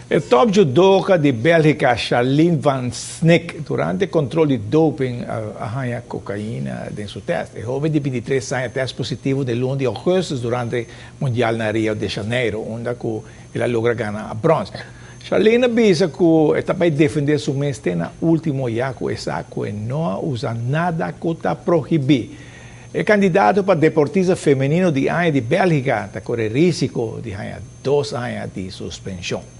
E top judoka di Bélgika, Charline Van Snick, durante control di doping a haña cocaïna den su test. E hoben di 23 aña a test positivo den luna di augustus durante Mundial na Rio de Janeiro, unda cu el a logra gana brons. Charline a bisa cu e ta bay defende su mes te na ultimo, ya cu e sa cu e no a usa nada cu ta prohibi. E candidato pa deportista femenino di aña di Bélgica ta core risico di haña 2 aña di suspension.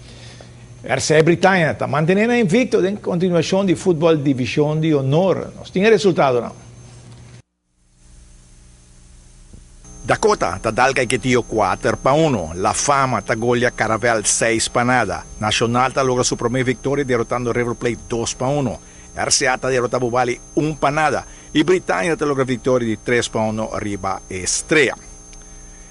RC Britannia ta manteniendo invicto den continuacion di futbol Division di Honor. Nos tin e resultado, no? Dakota ta dal Caiquetio 4-1. La Fama ta golia Caravel 6-0. Nacional ta logra su prome victoria derotando River Plate 2-1. RCA ta derota Bubali 1-0. Y Britannia ta logra victoria di 3-1 riba Estrella.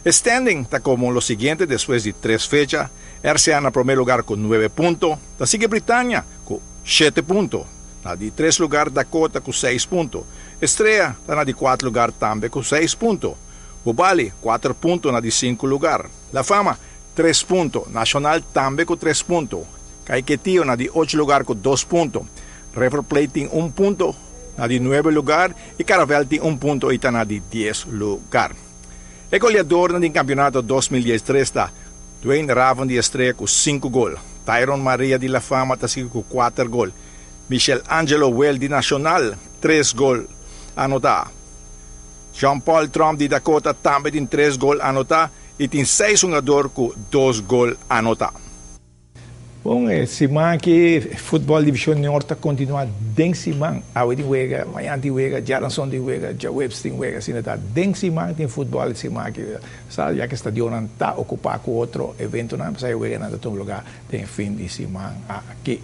Standing ta como lo siguiente despues di tres fecha. RCA na prome lugar cu 9 punto. Ta sigui Britannia cu 7 punto. Na di 3 lugar Dakota cu 6 punto. Estrella ta na di 4 lugar tambe cu 6 punto. Bubali 4 punto na di 5 lugar. La Fama 3 punto. Nacional tambe cu 3 punto. Caiquetio na di 8 lugar cu 2 punto. River Plate tin 1 punto na di 9 lugar y Caravel tin 1 punto y ta na di 10 lugar. E goleador di campeonato 2013 ta Dwayne Raven di Estrella cu 5 gol. Tyron Maria di La Fama ta sigui cu 4 gol. Michel Angelo Well di Nacional, 3 gol anota. Jean-Paul Trump di Dakota tambe tin 3 gol anota y tin 6 hungado cu 2 gol anota. Bon, siman aki futbol Division Norte ta continua den siman. Awe tin wega, mañan tin wega, diaranson tin wega, diahuebs tin wega, asina ta. Den siman tin futbol siman aki. Sa ya cu stadion ta ocupa cu otro evento, nan, pues wega nan ta tuma luga den fin di siman aki.